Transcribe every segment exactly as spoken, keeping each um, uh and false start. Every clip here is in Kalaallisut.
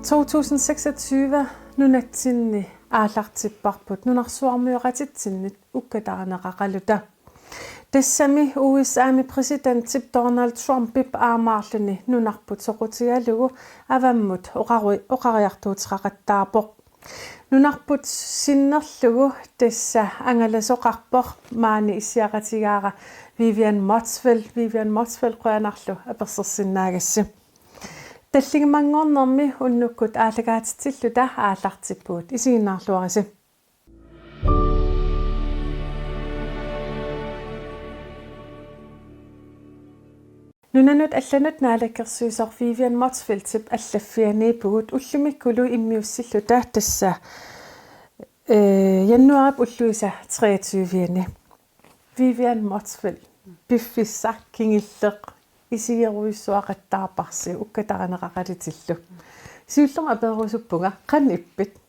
To tusind seksogtyve nunatsinni aallartipparput nunarsuarmioqatitsinnit ukkatarineqaqaluta. Tassami U S A-mi præsidentip Donald Trumpip aammaarluni nunarput soqutigalugu avammut oqaru-, oqariartuuteqaqattaarpoq. Nunarput sinnerlugu tassa angalasoqarpoq maani issiaqatigaara Vivian Motzfeldt. Vivian Motzfeldt, qujanarlu apersersinnaagassi. Tallimanngornermi unnukkut aallakaatitsilluta aallartippugut. Isiginnaarluarisi. Nunanut allanut naalakkersuisoq Vivian Motzfeldtip allaffianiippugut ullumikkulu immiussilluta tassa, eh, januaarip ulluisa treogtyve-ani. Vivian Motzfeldt, piffissaq kingulleq isigerujussuaqattaarparsi ukkatarineqaqalutillu. Siullermik aperusuppunga, qanoq ippit?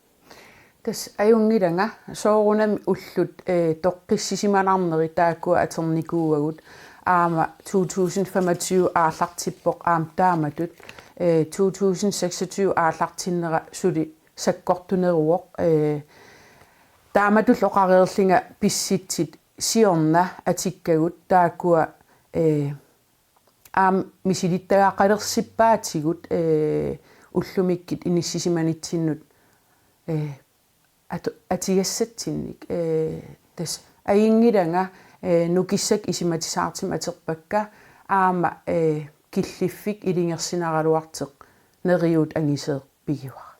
Tassa ajunngilanga, soorunami ullut, eh, toqqissisimanarneri taakkua atornikuuagut, aamma to tusind femogtyve aallartippoq aamma taamatut, eh, to tusind seksogtyve aallartinnera suli sakkortuneruvoq, eh, taamatut oqareerlunga pissutsit siorna atikkagut taakkua, eh, aamma misilittagaqalersippaatigut, eh, ullumikkut inissisimanitsinni, eh, atu-, atugassatsinnik, eh, tassa ajunngilanga, eh, nukissakkut isumatisaartumik atorpakka aamma, eh, killiffik ilungersunaraluartoq neriuut anguseq pigivara.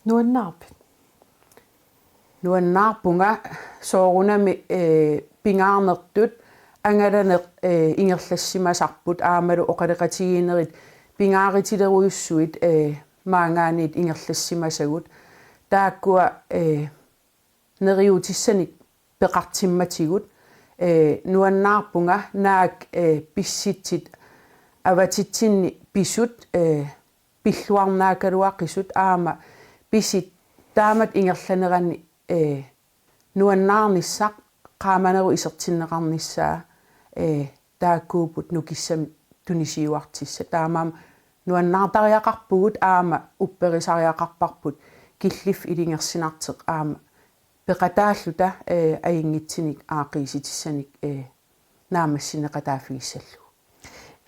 Nuannaarpit? Nuannaarpunga, soorunami, eh, pingaarnertut angalaneq, eh, ingerlassimasarput aammalu oqaloqatigiinnerit pingaarutilerujussuit, eh, maanngaanniit ingerlassimasagut. Taakkua, eh, neriuutissanik peqartimmatigut, eh, nuannaarpunga naak, eh, pissutsit avatitsinni pisut, eh, pilluarnaagaluaqisut aamma pisut taamatut ingerlaneranni, eh, nuannaarnissaq qaamanerup isertinneqarnissaa, eh, taakkuupput nukissamik tunisiuartussat. Taamaammat nuannaartariaqarpugut aamma upperisariaqarparput killiffik ilungersunartoq aamma peqataalluta, eh, ajunngitsunik aaqqiissutissanik, eh, naammassineqataaffigissallugu.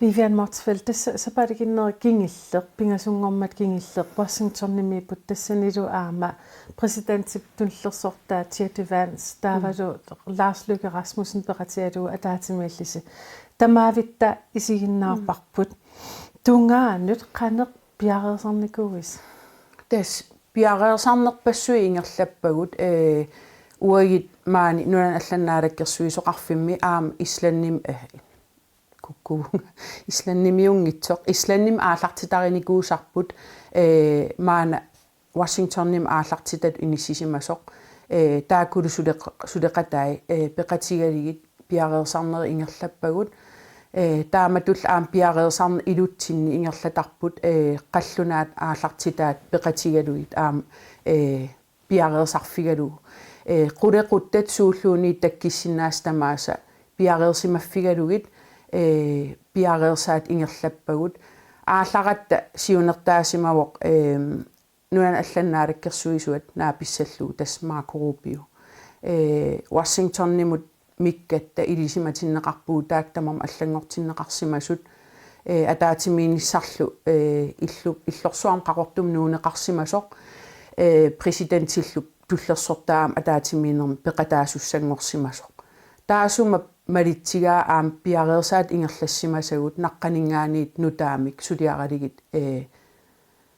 Vivian Motzfeldt, tassa sapaatip akunneri kingulleq, pingasunngormat kingulleq, Washingtonimiipput tassanilu aamma præsidentip tullersortaa J D Vance, taavalu Lars Løkke Rasmussen peqatigalugu ataatsimiillusi. Tamavitta isiginnaarparput. Tungaanut qanoq piareersarnikuuisi? Tassa piareersarnerpassuit ingerlappagut, eh, uagut maani Nunanut Allanut Naalakkersuisoqarfimmi aamma Islandimi, eh, kukkuvunga, Islandimiunngitsoq. Islandimi aallartitarinikuusarput, eh, maanna Washingtonimi aallartitatut inissisimasoq. Eh, taakkulu suleq-, suleqatai, eh, peqatigalugit piareersarnerit ingerlappagut. Eh, taamatullu aamma piareersarneq ilutsinni ingerlatarput, eh, qallunaat aallartitaat peqatigalugit aamma, eh, piareersarfigalugu. Eh, qulequttat suulluunniit takkissinnaasut tamaasa piareersimaffigalugit, eh, piareersaatit ingerlappagut. Aallaratta siunertaasimavoq, eh, Nunanut Allanut Naalakkersuisuat naapissallugu, tassa Marco Rubio. Eh, Washingtonimut mikkatta ilisimatinneqarpugut taakku tamarmik allanngortinneqarsimasut, eh, ataatsimiinnissarlu, eh, illu-, illorsuarmi Qaqortumi nuunneqarsimasoq, eh, præsidentillu tullersortaa aamma ataatsimiinnermi peqataasussanngorsimasoq. Taassuma malitsigaa aamma piareersaatit ingerlassimasagut naqqaninngaanniit nutaamik suliaralugit, eh,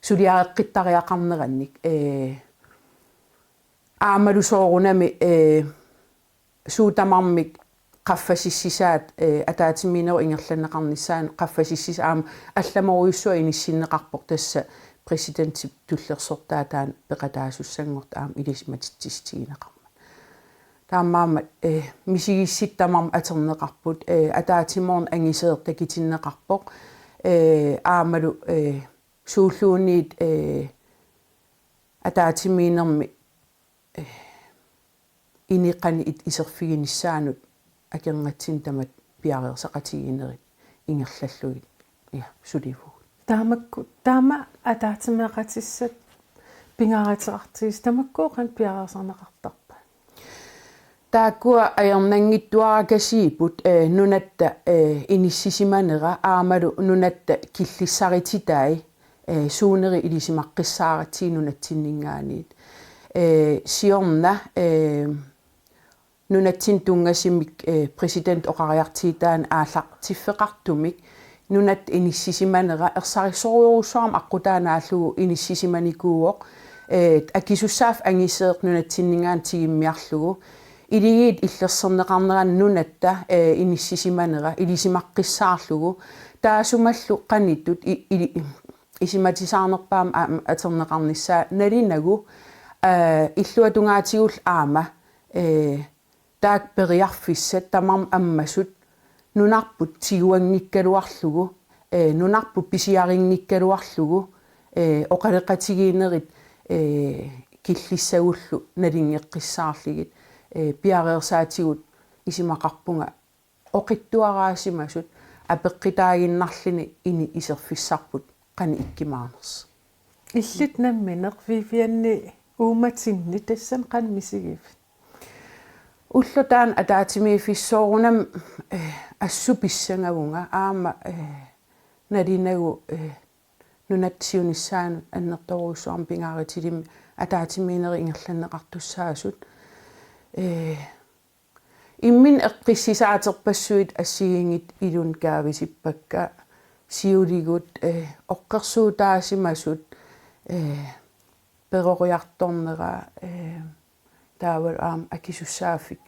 suliareqqittariaqarnerannik, eh, aammalu soorunami, eh, suut tamarmik qaffasissisaat, eh, ataatsimiinnerup ingerlanneqarnissaanut qaffasissisaat aamma allamorujussuaq inissinneqarpoq, tassa præsidentip tullersortaa taanna peqataasussanngortoq aamma ilisimatitsissutigineqarmat. Taamaammat, eh, misigissutsit tamarmik atorneqarput, eh, ataatsimoorneq anguseq takutinneqarpoq, eh, aammalu, eh, suulluunniit, eh, ataatsimiinnermi, eh, ineqanit iserfiginissaanut akornatsinni tamatta piareersaqatigiinnerit ingerlallugit, ja, sulivugut. Taamakku, taama ataatsimeeqatissat pingaaruteqartigisoq, tamakku qanoq piareersarneqartarpa? Taakkua ajornanngitsuarakasiipput, eh, nunatta, eh, inissisimanera aammalu nunatta killissarititai, eh, suuneri ilisimaqqissaaratsigit nunatsinninngaanniit. Eh, siorna, eh, nunatsinni tunngasumik, eh, præsident oqariartuutaanut aallartiffeqartumik nunatta inissisimanera ersarissorujussuarmik aqqutaanut naallugu inissisimanikuuvoq, eh, akisussaaffik angiseeq nunatsinninngaanniit tigummiarlugu. Iligiit illersorneqarneranni nunatta, eh, inissisimanera ilisimaqqissaarlugu. Taassumalu qanoq ittut i-, ili-, isumatisaarnerpaamik aamma atorneqarnissaa nalunagu, eh, illuatungaatigullu aamma, eh, taakku periarfissat tamarmik ammasut nunarput tiguanngikkaluarlugu, eh, nunarput pisiarinngikkaluarlugu, eh, oqaloqatigiinnerit, eh, killissagullu nalunngeqqissaarlugit, eh, piareersaatigut isumaqarpunga oqitsuaraasimasut apeqqutaaginnarluni inuup iserfissarput qanoq ikkumaarnersoq. Illit nammineq Vivianni uummatinni tassani qanoq misigivit? Ulloq taanna ataatsimiiffissoorunami, eh, assut pissangavunga aamma, eh, nalunagu, eh, nunatta siunissaanut annertoorujussuarmik pingaarutilimmi ataatsimiinnerit ingerlanneqartussaasut. Eh, imminut eqqissisaaterpassuit assigiinngitsut ilunnut kaavisippakka, siuligut, eh, oqqersuutaasimasut, eh, peroriartornera, eh, taavalu aamma akisussaaffik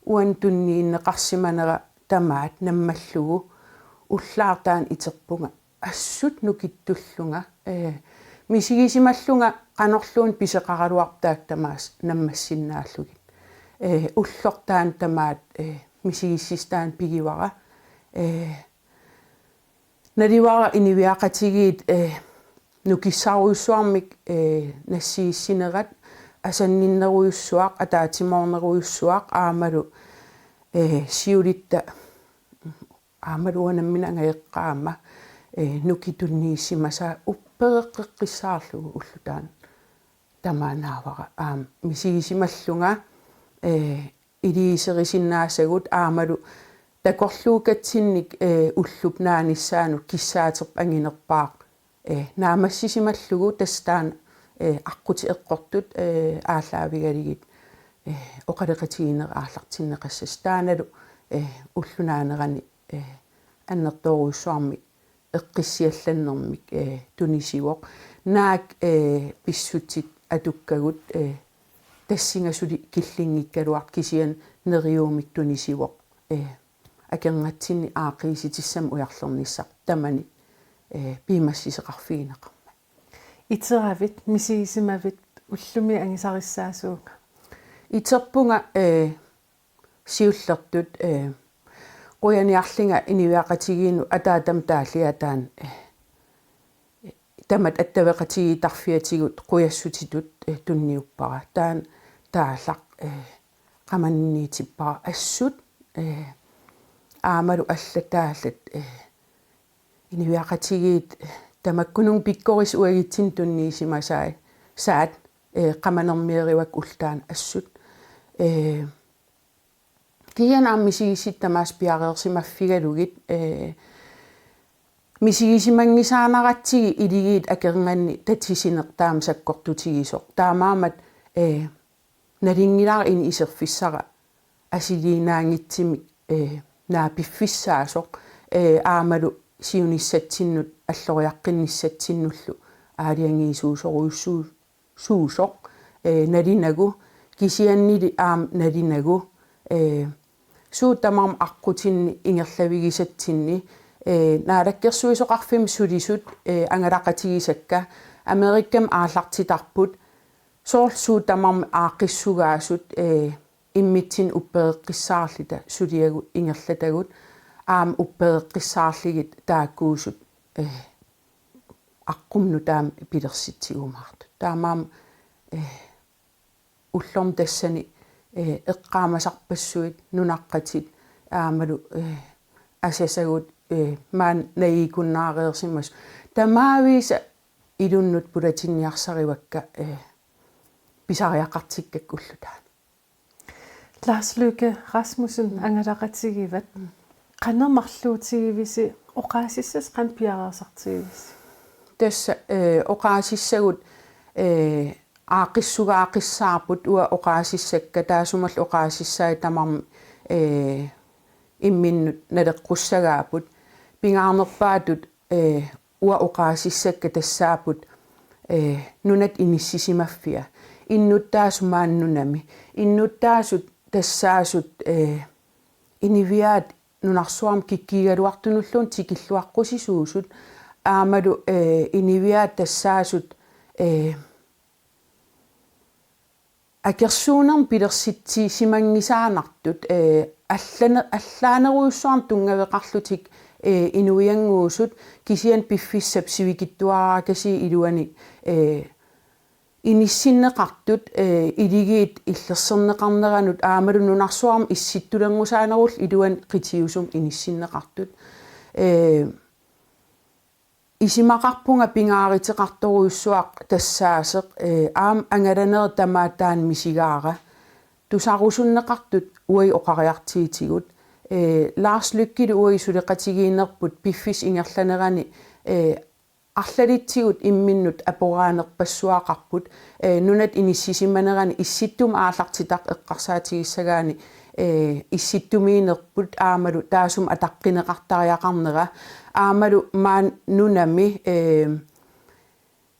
uannut tunniunneqarsimanera tamaat nammallugu ullaaq taanna iterpunga assut nukittullunga, eh, misigisimallunga qanorluunniit pisoqaraluarpat taakku tamaasa nammassinnaallugit. Eh, ulloq taanna tamaat, eh, misigissutsit taanna pigivara. Eh, naluara inuiaqatigiit, eh, nukissarujussuarmik, eh, nassiussinerat asanninnerujussuaq, ataatsimoornerujussuaq aammalu, eh, siulitta aammalu uanga nammineq angajoqqaama, eh, nukittunniussimasaa uppereqqeqqissaarlugu ulloq taanna tamaat naavara. Aamma misigisimallunga, eh, iliuuserisinnaassagut aammalu takorluukatsinnik, eh, ullup naanissaanut kissaaterput anginerpaaq, eh, naammassisimallugu tassa taanna, eh, aqqutit eqqortut, eh, aallaavigalugit, eh, oqaloqatigiinnerit aallartinneqassasoq. Taannalu, eh, ulloq naanerani, eh, annertoorujussuarmik eqqissiallannermik, eh, tunisivoq. Naak, eh, pissutsit atukkagut, eh, tassunga suli killinngikkaluartoq kisianni neriuumik tunisivoq, eh, akornatsinni aaqqiissutissamik ujarlernissaq tamani, eh, piumassuseqarfigineqarmat. Iteravit, misigisimavit ullumi angusarissaasuunga? Iterpunga, eh, siullertut, eh, qujaniarlunga inuiaqatigiinnut ataatama taalliataan, eh, tamatta attaveqatigiittarfiatigut qujassutitut, eh, tunniuppara. Taanna taallaq, eh, qamaninniutippara assut, eh, aammalu allat taallat, eh, inuiaqatigiit, eh, tamakkununnga pikkorissut uagutsinnut tunniusimasaat, saat, eh, qamanermiorivakka ulloq taanna assut. Eh, kisianni aamma misigissutsit tamaasa piareersimaffigalugit, eh, misigisimanngisaannaratsigit iligiit akornanni tatisineq taama sakkortutigisoq. Taamaammat, eh, nalunngilara inuup iserfissara asiliinaanngitsumik, eh, naapiffissaasoq, eh, aammalu siunissatsinnut alloriaqqinnissatsinnullu aalajangiisuusorujussuusoq, eh, nalunagu, kisiannili aamma nalunagu, eh, suut tamarmik aqqutinni ingerlavigisatsinni, eh, Naalakkersuisoqarfimmi sulisut, eh, angalaqatigisakka Amerikami aallartitarput, soorlu suut tamarmik aaqqissugaasut, eh, immitsinnut uppereqqissaarluta suliagut ingerlatagut, aamma uppereqqissaarlugit taakkuusut, eh, aqqumut nutaamik pilersitsigumaartut. Taamaammat, eh, ullormi tassani, eh, eqqaamasarpassuit nunaqqatit aammalu, eh, asasagut, eh, maani najuukunnaareersimasut. tamaavisa ilunnut pulatinniarsarivakka, eh, pisariaqartikkakka ulloq taanna. Lars Løkke Rasmussen, angalaqatigivat. Qanoq marluutigivisi, oqaasissasi qanoq piareersartigivisi? Tassa, eh, oqaasissagut, eh, aaqqissugaaqissaarput, uanga oqaasissakka, taassumalu oqaasissai tamarmik, eh, imminnut naleqqussagaapput. Pingaarnerpaatut, eh, uanga oqaasissakka tassaapput, eh, nunat inissisimaffia. Innuttaasut maani nunami. Innuttaasut tassaasut, eh, inuiaat nunarsuarmi kikkuugaluartunulluunniit tikilluaqqusisuusut. Aammalu, eh, inuiaat tassaasut, eh, akersuunermi pilersitsisimanngisaannartut, eh, allane-, allaanerujussuarnik tunngaveqarlutik, eh, inuiannguusut, kisianni piffissap sivikitsuaraarakasiit iluani, eh, inissinneqartut, eh, iligiit illersorneqarneranut aammalu nunarsuarmi issittulerngussaanerullutik iluani qitiusumik inissinneqartut. Eh, isumaqarpunga pingaaruteqartorujussuaq tassaasoq, eh, aamma angalanerit tamaat taanna misigaara. Tusarusunneqartut uagut oqariartuutigut. Eh, Lars Løkkelu uagut suleqatigiinnerput piffissap ingerlanerani, eh, arlalitsigut imminnut aporaanerpassuaqarput, eh, nunat inissisimanerani Issittumi aallartitaq eqqarsaatigissagaanni, eh, Issittumiinnerput aammalu taassuma ataqqineqartariaqarnera. Aammalu maani nunami, eh,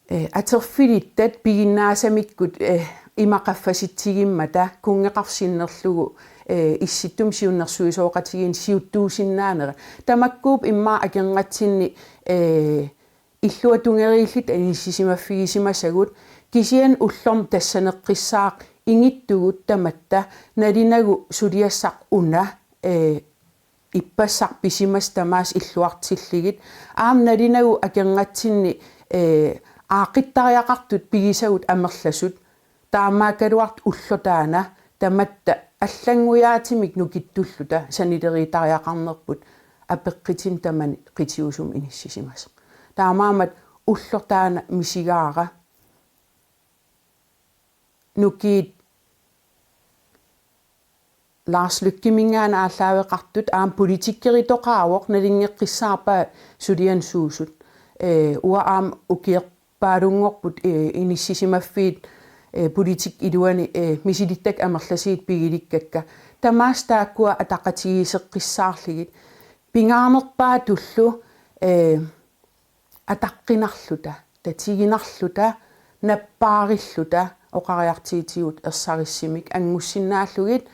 eh, atorfilittat piginnaasamikkut, eh, ima qaffasitsigimmata kunngeqarfik sinnerlugu, eh, Issittumi siunnersuisoqatigiinni siuttuusinnaanera. Tamakkuupput immaqa akornatsinni, eh, illuatungeriilluta inissisimaffigisimasagut, kisianni ullormut tassaneqqissaaq ingittugut tamatta, nalunagu suliassaq una, eh, ippassaq pisimasut tamaasa illuartillugit, aamma nalunagu akornatsinni, eh, aaqqittariaqartut pigisagut amerlasut, taamaakkaluartoq ulloq taanna tamatta allanngujaatimik nukittulluta sanileriittariaqarnerput apeqqutinik tamanit qitiusumik inissisimasoq. Taamaammat ulloq taanna misigaara. Nukiit Lars Løkkeminngaanniit aallaaveqartut aamma politikkeritoqaavoq, nalunngeqqissaarpaa sulianut suusut. Eh, uanga aamma ukiorpaalunngorput, eh, inissisimaffiit, eh, politikki iluani, eh, misilittakkat amerlasuut pigilikkakka. Tamaasa taakkua ataqatigiisseqqissaarlugit. Pingaarnerpaatullu, eh, ataqqinarluta, tatiginarluta, nappaarilluta oqariartuutigut ersarissumik anngussinnaallugit,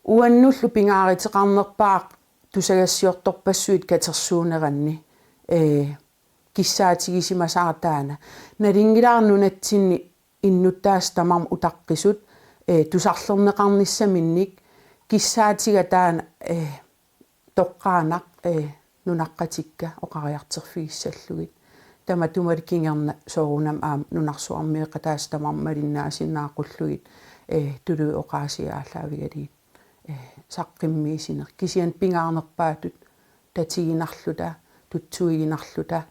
uannullu pingaaruteqarnerpaaq tusagassiortorpassuit katersuuneranni, eh, kissaatigisimasaaq taanna. Nalunngilara nunatsinni innuttaasut tamarmik utaqqisut, eh, tusarlerneqarnissaminnik kissaatiga taanna, eh, toqqaannaq, eh, nunaqqatikka oqariartorfigissallugit. Tamatumalu kingorna soorunami aamma nunarsuarmioqataasut tamarmik malinnaasinnaaqqullugit, eh, tuluit oqaasii aallaavigalugit, eh, saqqummiussineq. Kisianni pingaarnerpaatut tatiginarluta, tutsuiginarluta,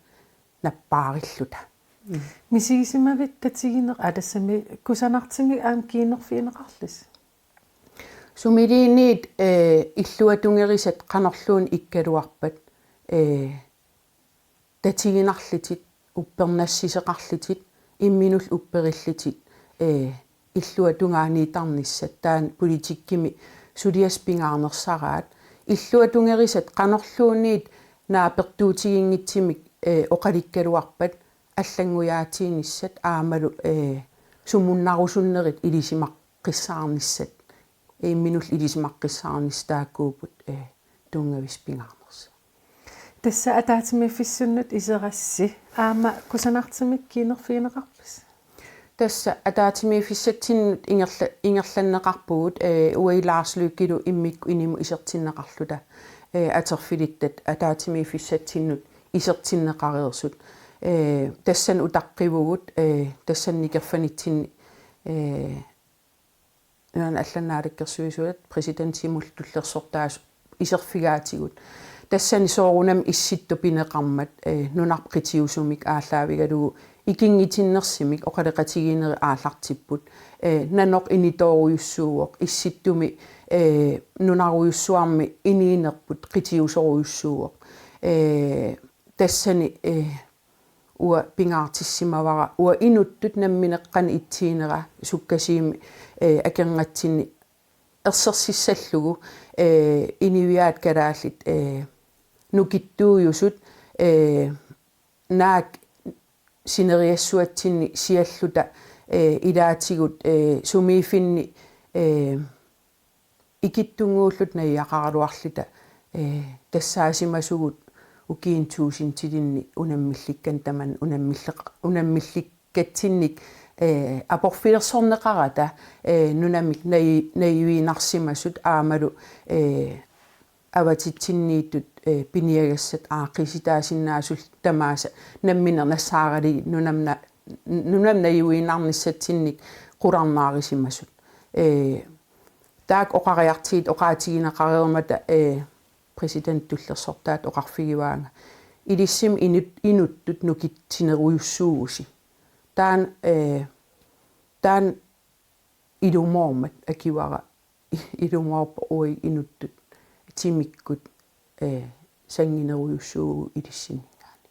nappaarilluta. Mm. Misigisimavit tatigineq, aa, tassami kusanartumik aamma kiinnerfigineqarlusi? Sumiluunniit, eh, illuatungerisat qanorluunniit ikkaluarpat, eh, tatiginarlutit, uppernassuseqarlutit, imminullu upperillutit, eh, illuatungaaniittarnissat, taanna politikkimi suliassat pingaarnersaraat. Illuatungerisat qanorluunniit naapertuutiginngitsumik, eh, oqalukkaluarpat allanngujaatiinissat aammalu, eh, sumunnarusunnerit ilisimaqqissaarnissat, imminullu ilisimaqqissaarnissat taakkuupput, eh, tunngavimmik pingaarnersut. Tassa ataatsimiiffissunnut iserassi. Aamma kusanartumik kiinnerfigineqarpisi? Tassa ataatsimiiffissatsinnut ingerla-, ingerlanneqarpugut, eh, uagut Lars Løkkelu immikkut inimut isertinneqarluta, eh, atorfilittat ataatsimiiffissatsinnut isertinneqareersut. Eh, tassani utaqqivugut, eh, tassani nikerfanitsinni, eh, Nunaanni Allanut Naalakkersuisut præsidentimullu tullersortaasut iserfigaatigut. tassani soorunami Issittut pineqarmat, eh, nunarput qitiusumik aallaavigalugu ikinngitinnersumik oqaloqatigiinnerit aallartipput, eh, nanoq initoorujussuuvoq, Issittumi, eh, nunarujussuarmi inuunerput qitiusorujussuuvoq. Eh, tassani, eh, uanga pingaartissimavara, uanga inuttut nammineq qanoq itsiginera sukkasuumik, eh, akornatsinni ersersissallugu, eh, inuiaat kalaallit, eh, nukittuujusut, eh, naak sineriassuatsinni sialluta, eh, ilaatigut, eh, sumiiffinni, eh, ikittunnguulluta najugaqaraluarluta, eh, tassaasimasugut ukiuni tuusintilinni unammillikkanik tamanna unammilleq-, unammillikkatsinnik, eh, aporfilersorneqarata, eh, nunamik naju-, najuiinnarsimasut aammalu, eh, avatitsinniittut, eh, piniagassat aaqqiissitaasinnaasullu tamaasa nammineq nassaaralugit nunamna-, nunamik najuiinnarnissatsinnik qularnaarisimasut. Eh, taakku oqariartut oqaatigineqareermata, eh, præsidentip tullersortaata oqarfigivaanga: Ilissimi inut-, inuttut nukitsinerujussuuvusi. Taanna, eh, taanna ilumoormat akivara, ilumoorpoq uagut inuttut timikkut, eh, sannginerujussuuvugut ilissinninngaanniit.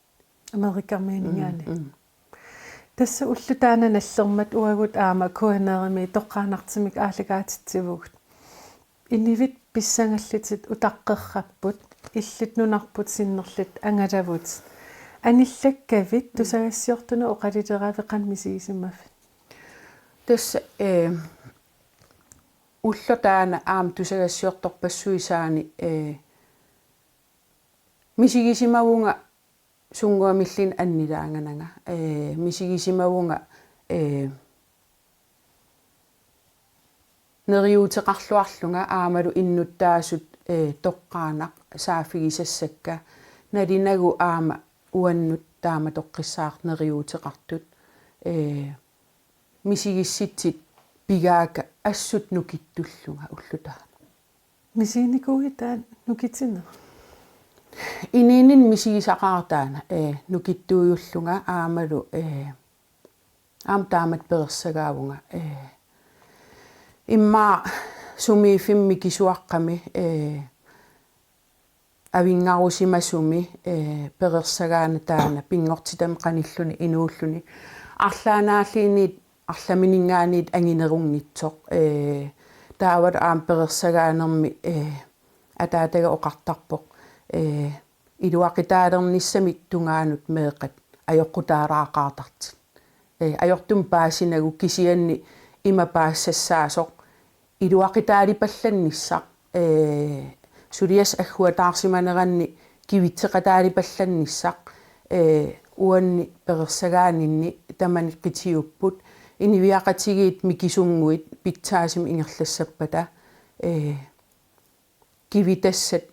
Amerikamiinninngaanniit. Mm, mm. Tassa ulloq taanna nallermat uagut aamma K N R-imi toqqaannartumik aallakaatitsivugut. Inuit pissangallutik utaqqerrapput, illit nunarput sinnerlutit angalavutit. Anillakkavit tusagassiortunut oqalulerakkit qanoq misigisimavit? Tassa, eh, ulloq taanna aamma tusagassiortorpassuit saani, eh, misigisimavunga sunnguamilluunniit annilaangananga, eh, misigisimavunga, eh, neriuuteqarluarlunga aammalu innuttaasut, eh, toqqaannaq saaffigisassakka, nalunagu aamma uannut taamatoqqissaaq neriuuteqartut, eh, misigissutsit pigaakka assut nukittullunga ulloq taanna. Misiginikuuiuk taanna nukitsineq? Inuuninni misigisaqaara taanna, eh, nukittuujullunga aammalu, eh, aamma taamatut perorsagaavunga, eh, immaqa sumiiffimmi mikisuaqqami, eh, avinngarusimasumi, eh, perorsagaanni taanna pinngortitami qanilluni inuulluni. Arlaannaalluunniit arlamininngaanniit anginerunngitsoq. Eh, taavalu aamma perorsagaanermi, eh, ataataga oqartarpoq, eh, iluaqutaalernissamik tungaanut meeqqat ajoqutaalaaqaartartut. Eh, ajortumik paasinagu kisianni ima paasisassaasoq iluaqutaalipallannissaq, eh, suliassaq agguataarsimaneranni kivitseqataalipallannissaq, eh, uanni perorsagaaninni tamanit qitiupput, inuiaqatigiit mikisunnguit pitsaasumik ingerlassappata, eh, kivitassat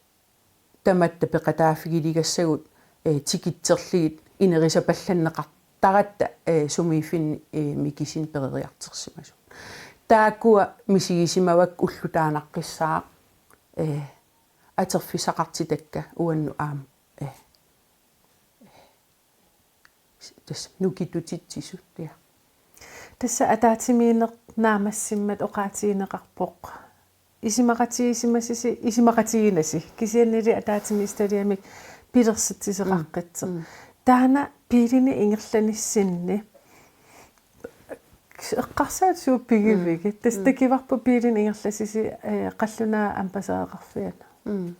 tamatta peqataaffigiligassagut, eh, tikitserlugit inerisapallanneqartaratta, eh, sumiiffinni, eh, mikisunik peroriartorsimasut. Taakkua misigisimavakka ulloq taannaqqissaaq, eh, atorfissaqartitakka uannut aamma, eh, tassa nukitutitsisut, ja. Tassa ataatsimiinneq naammassimmat oqaatigineqarpoq. Isumaqatigiissimasusi, isumaqatigiinnasi. Kisiannili ataatsimiititaliamik pilersitsisoqaqqitsoq. Mm, mm. Taanna biilinik ingerlanissinni eqqarsaat suut pigivigit. Mm. Tassa, mm, takuarput biilinik ingerlassusi, eh, qallunaat ambassadøreqarfianut. Mm.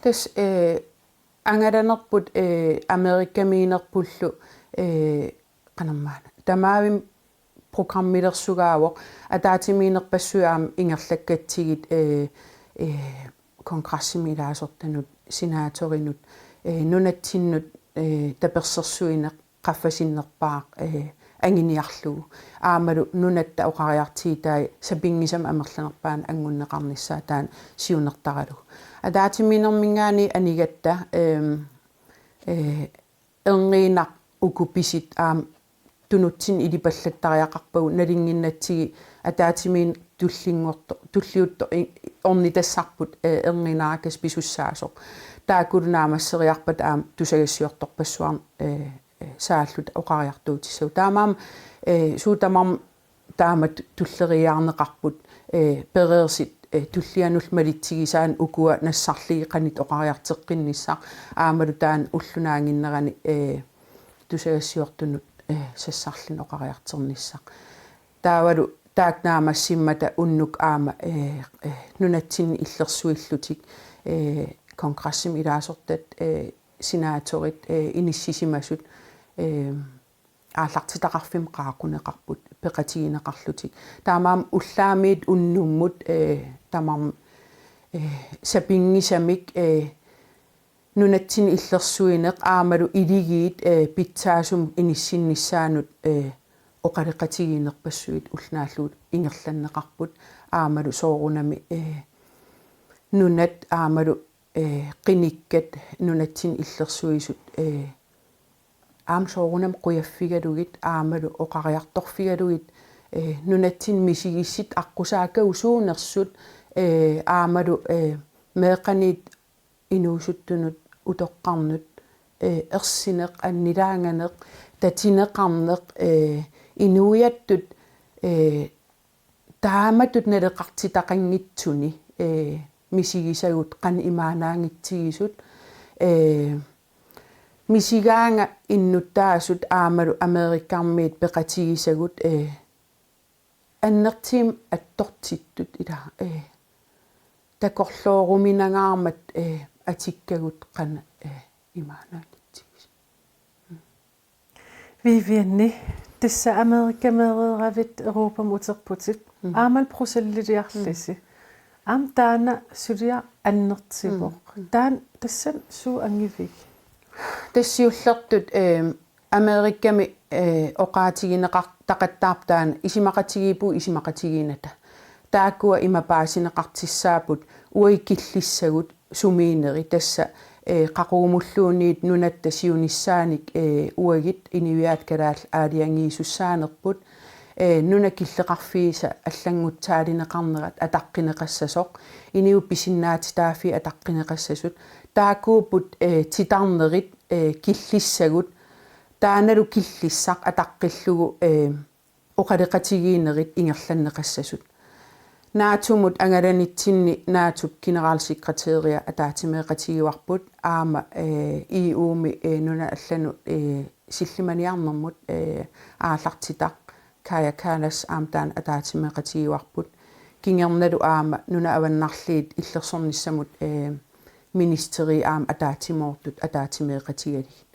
Tassa, eh, angalanerput, eh, Amerikamiinerpullu, eh, qanormaana. Tamaavimmi programmilersugaavoq, ataatsimiinnerpassuit aamma ingerlakkatsigit, eh, eh, kongressimi ilaasortanut, senatorinut, eh, nunatsinnut, eh, tapersersuineq qaffasinnerpaaq, eh, anguniarlugu. Aammalu nunatta oqariartuutai sapinngisamik amerlanerpaanut anngunneqarnissaat taanna siunertaralugu. Ataatsimiinnerminngaanniit anigatta, ehm, eh, erniinnaq uku pisut aamma tunutsinni ilipallattariaqarpagut, nalunnginnatsigit ataatsimiinneq tullinngortoq, tulliuttoq i-, ornitassarput, eh, erniinnaaras pisussaasoq. Taakkulu naammasseriarpata aamma tusagassiortorpassuarnik, eh, eh, saalluta oqariartuutissagut. Taamaammat, eh, suut tamarmik taamatut tulleriiaarneqarput, eh, pereersit, eh, tullianullu malitsigisaanik ukua nassarlugit qanoq oqariartoqqinnissaq aammalu taanna ulloq naannginnerani, eh, tusagassiortunut, eh, sassarluni oqariartornissaq. Taavalu taakku naammassimmata unnuk aamma, eh, eh, nunatsinni illersuillutik, eh, kongressimi ilaasortat, eh, senatorit, eh, inissisimasut, eh, aallartitaqarfimmut qaaquneqarput peqatigineqarlutik. Taamaammat ullaamiit unnummut, eh, tamarmik, eh, sapinngisamik, eh, nunatsinni illersuineq aammalu iligiit, eh, pitsaasumik inissinnissaannut, eh, oqaloqatigiinnerpassuit ulloq naallugu ingerlanneqarput aammalu soorunami, eh, nunat aammalu, eh, qinikkat nunatsinni illersuisut, eh, aamma soorunami qujaffigalugit aammalu oqariartorfigalugit, eh, nunatsinni misigissutsit aqqusaakkagut suunersut, eh, aammalu, eh, meeqqaniit inuusuttunut utoqqarnut, eh, ersineq, annilaanganeq, tatineqarneq, eh, inuiattut, eh, taamatut naleqartitaqanngitsuni, eh, misigisagut qanoq imaannaanngitsigisut, eh, misigaannga innuttaasut aammalu Amerikamiit peqatigisagut, eh, annertuumik attortittut ila, eh, takorlooruminangaarmat, eh, atikkagut qanoq, eh, imaannaanngitsigisut. Vivianni, tassa Amerikameereeravit Europamut uterputit. Mm. Aammalu Bruxellesiliarlusi. Mm. Aamma taanna suliaq annertuvoq. Mm. Mm. Taanna tassani suut anngivigit? Tassa siullertut, ehm, Amerikami, eh, oqaatigineqartaqattaarpoq taanna isumaqatigiippugut isumaqatigiinnata. Taakkua ima paasineqartussaapput uagut killissagut sumiinnerit tassa, eh, qaqugumulluunniit nunatta siunissaanik, eh, uagut inuiaat kalaallit aalajangiisussaanerput, eh, nunap killeqarfiisa allanngutsaalineqarnerat ataqqineqassasoq, inuit pisinnaatitaaffii ataqqineqassasut, taakkuupput, eh, titarnerit, eh, killissagut, taannalu killissaq ataqqillugu, eh, oqaloqatigiinnerit ingerlanneqassasut. NATO-mut angalanitsinni NATO-p generalsekretæria ataatsimeeqatigivarput aamma, eh, E U-mi, eh, nunat allanut, eh, sillimaniarnermut, eh, aallartitaq Kaja Kallas aamma taanna ataatsimeeqatigivarput. Kingernalu aamma nunat avannarliit illersornissamut, eh, ministeri aamma ataatsimoortut ataatsimeeqatigalugit.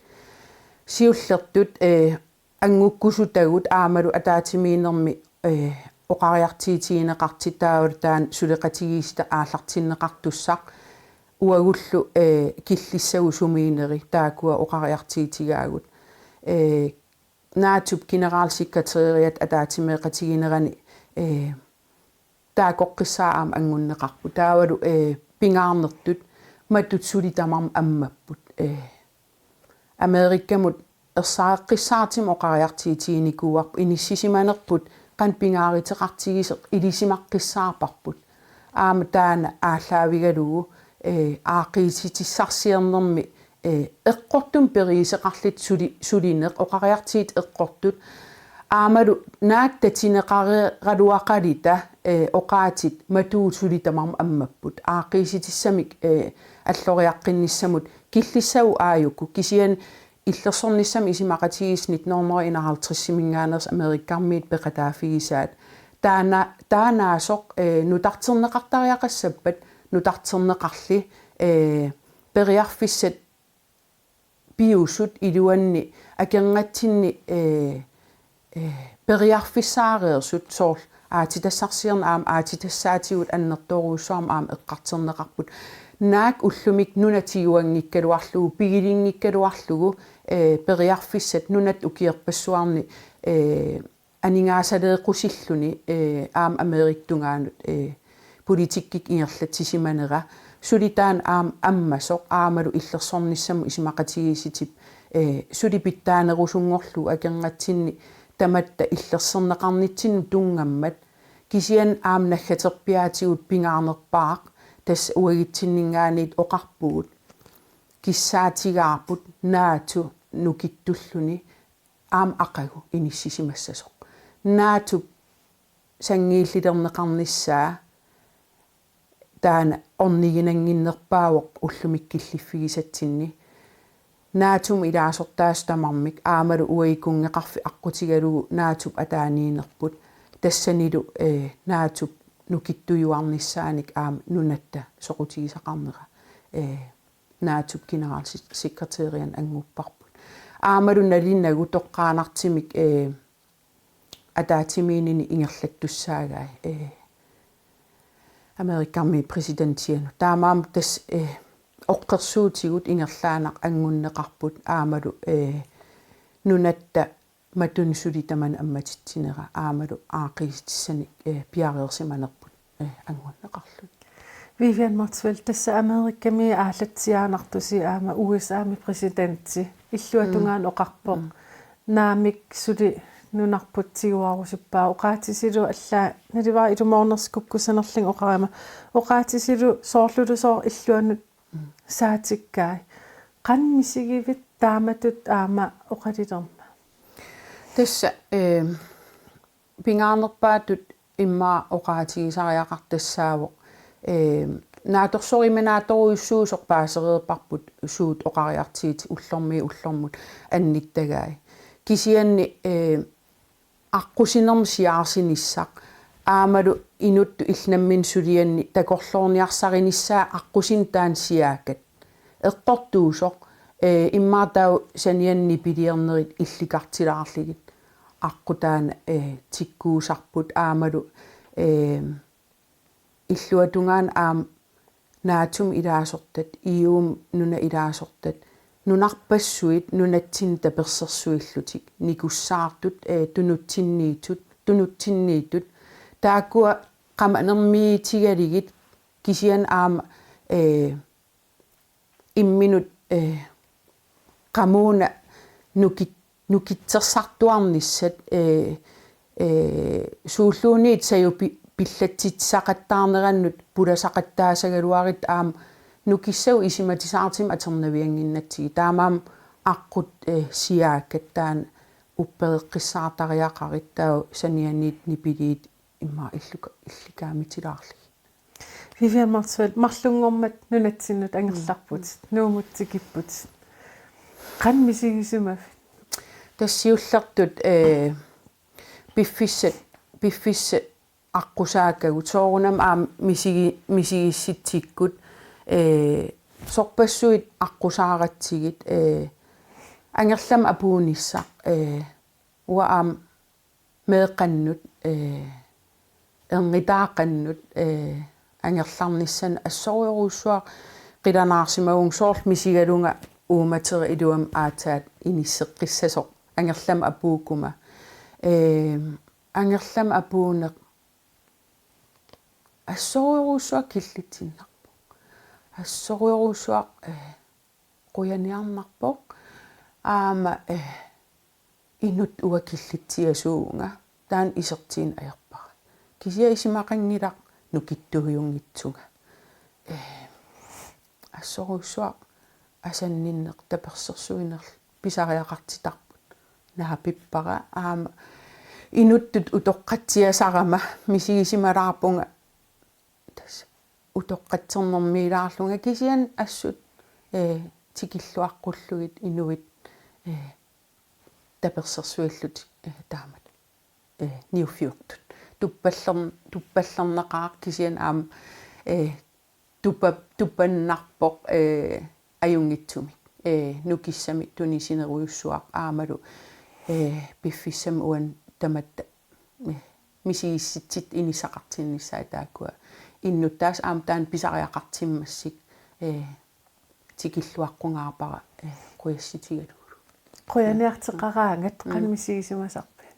Siullertut, eh, anngukkusutagut aammalu ataatsimiinnermi, eh, oqariartuutigineqartut taavalu taanna suleqatigiissitaq aallartinneqartussaq uagullu, eh, killissagut sumiinnerit taakkua oqariartuutigaagut. Eh, NATO-p generalsekretæriat ataatsimeeqatiginerani, eh, taakoqqissaaq aamma anngunneqarpoq. Taavalu, eh, pingaarnertut matut suli tamarmik ammapput. Eh, Amerikamut ersareqqissaartumik oqariartuutiginikuuarput, inissisimanerput qanoq pingaaruteqartigisoq ilisimaqqissaarparput. Aamma taanna aallaavigalugu, eh, aaqqiissutissarsiornermi, eh, eqqortumik periuseqarlutik suli-, sulineq oqariartuutit eqqortut. Aammalu naak tatineqareeraluaqaluta, eh, oqaatsit matuut suli tamarmik ammapput. Aaqqiissutissamik, eh, alloriaqqinnissamut killissagut aajuku. Kisianni illersornissamut isumaqatigiissut nitten hundrede enoghalvtredsiminngaanneersut Amerikamiit peqataaffigisaat. Taanna, taannaasoq, eh, nutarterneqartariaqassappat nutarterneqarli, eh, periarfissat piusut iluanni akornatsinni, eh, eh, periarfissaareersut soorlu aatsitassarsiorneq aamma aatsitassaatigut annertoorujussuarmik aamma eqqartorneqarput. Naak ullumikkut nunat tiguanngikkaluarlugu, pigilinngikkaluarlugu, eh, periarfissat nunatta ukiorpassuarni, eh, aningaasaleeqqusilluni, eh, aamma Amerikap tungaanut, eh, politikkikkut ingerlatsisimanera. Suli taanna aamma ammasoq aammalu illersornissamut isumaqatigiissutip, eh, suli pitsaanerusunngorlugu akornatsinni tamatta illersorneqarnitsinnut tunngammat, kisianni aamma naggaterpiaatigut pingaarnerpaaq, tassa uagutsinninngaanniit oqarpugut kissaatigaarput NATO nukittulluni aamma aqagu inissisimassasoq. NATO sanngiillilerneqarnissaa taanna orniginannginnerpaavoq ullumikkut killiffigisatsinni. NATO-mi ilaasortaasut tamarmik aammalu uagut kunngeqarfik aqqutigalugu NATO-p ataaniinnerput. Tassanilu, eh, NATO-p nukittujuarnissaanik aamma nunatta soqutigisaqarnera, eh, NATO-p generalsekretærianut anngupparput. Aammalu nalunagu toqqaannartumik, eh, ataatsimiinnini ingerlattussaagai, eh, Amerikami præsidentianut. Taamaammat tassa, eh, oqqorsuutigut ingerlaannaq anngunneqarput aammalu, eh, nunatta matunut suli tamanut ammatitsinera aammalu aaqqiissutissanik, eh, piareersimanerput, eh, anngunneqarluni. Vivian Motzfeldt, tassa Amerikami aallatsiaannartusi aamma U S A-mi præsidenti illuatungaanut oqarpoq. Mm. Naamik suli nunarput tiguarusuppaa, oqaatsitsilu alla nalivara ilumoornersoq kukkussanerlunga oqarama. Oqaatsitsilu soorlulusooq illuannut saatikkai. Qanoq misigivit taamatut aamma oqalulermat? Tassa, eh, pingaarnerpaatut immaqa oqaatigisariaqartoq tassaavoq, eh, naatsorsuummik naatsorujussuusoq paasereerparput suut oqariartuutit ullormiit ullormut annittagai. Kisianni, eh, aqqusinermut siaarsinissaq aammalu inuttut illit nammineq sulianni takorloorniarsarinissaa aqqusineq taanna siaakkat. Eqqortuusoq, eh, immaqa taava saniani nipiliornerit illikartilaarlugit aqqut taanna, eh, tikkuusarput aammalu, eh, illuatungaanut aamma NATO-mi ilaasortat, E U-mi nunap ilaasortat, nunarpassuit nunatsinni tapersersuillutik, nikussaartut, eh, tunutsinniittut, tunutsinniittut, taakkua qamanermiitigalugit kisianni aamma, eh, imminut, eh, qamuuna nukit-, nukittorsartuarnissat, eh, eh, suulluunniit sajupi-, pillatsitsisaqattaarnerannut pulasaqattaassagaluarutta aamma nukissagut isumatisaartumik atornaviannginnatsigit. Taamaammat aqqut, eh, siaakkat taanna uppereqqissaartariaqarit taava sanianiit nipiliit immaqa illuka-, illikartilaarlugit. Vivian Motzfeldt, marlunngormat nunatsinnut angerlarputit, mm, Nuummut tikipputit. Qanoq misigisimavit? Tassa siullertut, eh, piffissat, piffissat aqqusaakkagut, soorunami aamma misigi-, misigissitsikkut, eh, sorpassuit aqqusaaratsigit, eh, angerlamik apuunissaq, eh, uanga aamma meeqqannut, eh, erngutaaqannut, eh, angerlarnissanut assorujorujussuaq qilanaarsimavunga, soorlu misigalunga uummatera iluamik aatsaat inisseqqissasoq angerlamik apuukkuma. Eh, angerlamik apuuneq assorujorujussuaq killitsinnarpoq. Assorujorujussuaq, eh, qujaniarnarpoq. Aamma, eh, inuttut uanga killitsiasuuvunga. Taanna isertiineq ajorpara. Kisianni isumaqanngilaq nukittuujunngitsunga. Eh, assorujussuaq asanninneq tapersersuinerlu pisariaqartitarput. Naapippara aamma inuttut utoqqatsiasarama misigisimalaarpunga tassa utoqqatsernermiilaarlunga kisianni assut, eh, tikilluaqqullugit inuit, eh, tapersersuillutik, eh, taamatut, eh, niuffiortut. Tuppallern-, tuppallerneqaaq kisianni aamma, eh, tupa-, tupannarpoq, eh, ajunngitsumik. Eh, nukissamik tunisinerujussuaq aammalu, eh, piffissami uani tamatta, eh, misigissutsit inissaqartinnissaat taakkua. Innuttaasut aamma taanna pisariaqartimmassuk, eh, tikilluaqqungaarpara, eh, qujassutigalugulu. Qujaniarteqaraangat, mm, qanoq misigisimasarpit?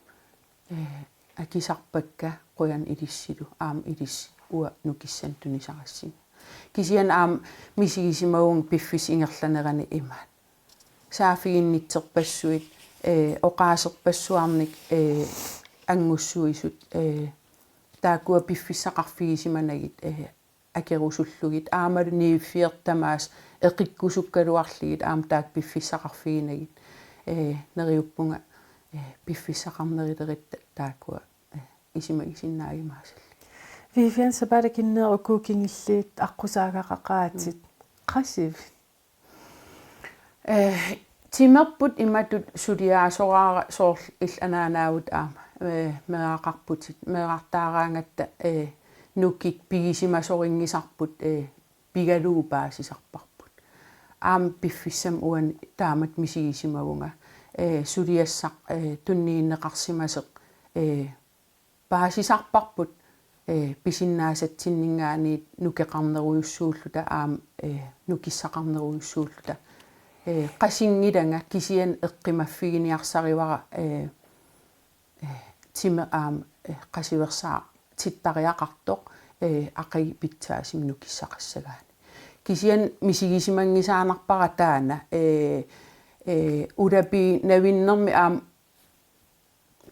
Eh, akisarpakka qujanaq ilissilu, aamma ilissi uanga nukissanik tunisarassinga. Kisianni aamma misigisimavunga piffissap ingerlanerani imaat. Saaffiginnittorpassuit, ee, oqaaserpassuarnik, ee, anngussuisut, ee, taakkua piffissaqarfigisimanagit, ee, akerusullugit aammalu niuffiortamaas eqikkusukkaluarlugit aamma taakku piffissaqarfiginagit, ee, neriuppunga, ee, piffissaqarneruleritta taakkua, ee, isumagisinnaagimaassallugu. Vivian, sapaatip akunnerup uku kingulliit aqqusaagaqaqaatit. Mm. Qasivit? Ee, timerput imatut suliaasoraara soorlu illit anaanaavut aamma, ee, meeraqarputit, meerartaaraangatta, ee, nukik pigisimasorinngisarput, ee, pigalugu paasisarparput. Aamma piffissami uani taamatut misigisimavunga, ee, suliassaq, ee, tunniunneqarsimasoq, ee, paasisarparput, ee, pisinnaasatsinninngaanniit nukeqarnerujussuulluta aamma, ee, nukissaqarnerujussuulluta. Ee, qasinngilanga kisianni eqqumaffiginiarsarivara, ee, ee, timeq aamma, ee, qasiversaartittariaqartoq, ee, aqagu pitsaasumik nukissaqassagaanni. Kisianni misigisimanngisaannarpara taanna, ee, ee, ulapiinavinnermi aamma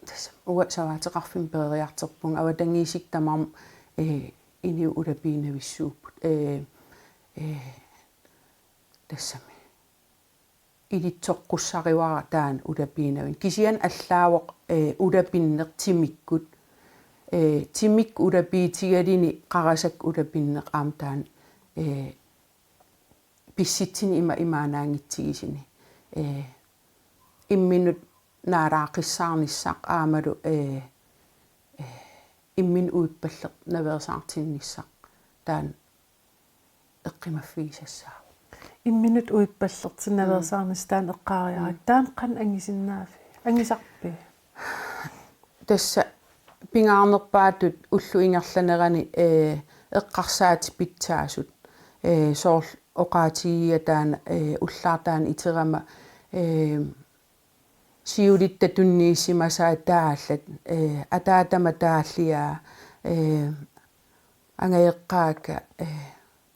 tassa uanga savaateqarfimmi peroriartorpunga avatangiisit tamarmik, ee, inuit ulapiinavissuupput. Ee, ee, tassami. Ilitsoqqussarivara taanna ulapiinavinneq. Kisianni allaavoq, ee, ulapinneq timikkut. Ee, timikkut ulapiutigaluni qarasakkut ulapinneq aamma taanna, ee, pissutsit ima imaannaanngitsigisuni. Ee, imminut naalaaqqissaarnissaq aammalu, ee, ee, imminut uippallernaveersaartinnissaq taanna eqqumaffigisassaavoq. Imminut uippallertinnaveersaarnissaq taanna eqqaariaruk. Mm. Taanna qanoq angusinnaaviuk? Angusarpiuk? Tassa pingaarnerpaatut ullup ingerlanerani, ee, eqqarsaatit pitsaasut. Ee, soorlu oqaatigiga taanna, ee, ullaaq taanna iterama, ee, siulitta tunniussimasaat taallat, ee, ataatama taalliaa, ee, angajoqqaakka, ee,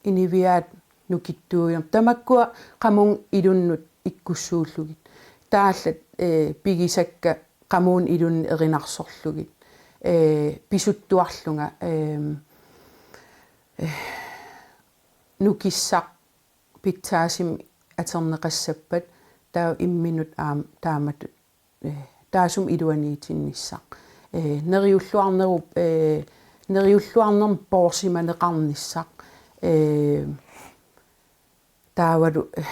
inuiaat nukittuujummata. Tamakkua qamuuna ilunnut ikkussuullugit. Taallat, ee, pigisakka qamuuna ilunnut erinarsorlugit. Ee, pisuttuarlunga, ee, ee, nukissaq pitsaasumik atorneqassappat taava imminut aamma taamatut, ee, taassuma iluaniitinnissaq. Ee, neriulluarnerup, ee, neriulluarnermik poorsimaneqarnissaq. Ee, taavalu, ee,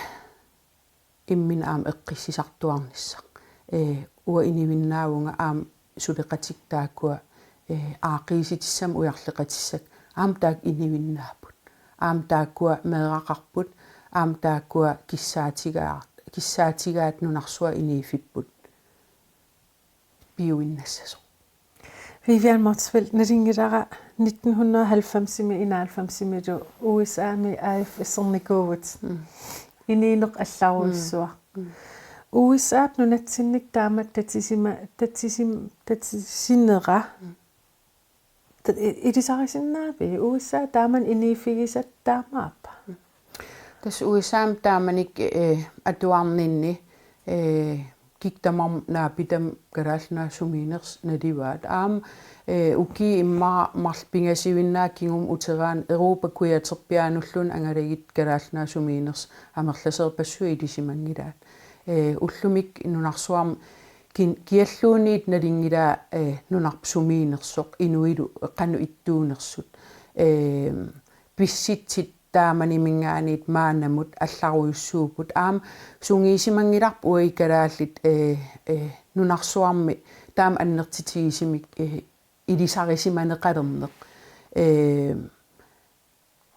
imminut aamma eqqissisartuarnissaq. Ee, uanga inuinnaavunga aamma suleqatikka taakkua, ee, aaqqiissutissamik ujarleqatissakka. Aamma taakku inuinnaapput. Aamma taakkua meeraqarput. Aamma taakkua kissaatigaa-, kissaatigaat nunarsuaq inuuffipput piuinnassasoq. Vivian Motzfeldt, nalunngilara nitten hundrede og halvfemsimi enoghalvfemsimilu U S A-mi A F S-ernikuuvutit. Mm. Inuuneq allarujussuaq. Mm. Mm. U S A-p nunatsinnik taama tatsisima-, tatsisim-, tatsisinera. Mm. Ta-, i-, ilisarisinnaaviuk? U S A taamani inuuffigisatta taamaappa? Tassa U S A-mi taamanikkut, eh, atuarninni, eh, kikkut tamarmik naapitami Kalaallit Nunaat sumiinnersut nalugaat. Aamma, eh, ukiut immaqa marluk pingasuinnaat kingumut uteraanni Europa kujaterpiaanulluunniit angalagittut Kalaallit Nunaat sumiinnersut amerlasoorpassuit ilisimanngilaat. Eh, ullumikkut nunarsuarmi kin-, kialluunniit nalunngilaa, eh, nunarput sumiinnersoq inuillu qanoq ittuunersut. Eh, pissutsit taamanimingaanniit maannamut allarujussuupput. Aamma sungiusimanngilarput uagut kalaallit, eh, eh, nunarsuarmi taama annertutigisumik, eh, ilisarisimaneqalerneq. Eh,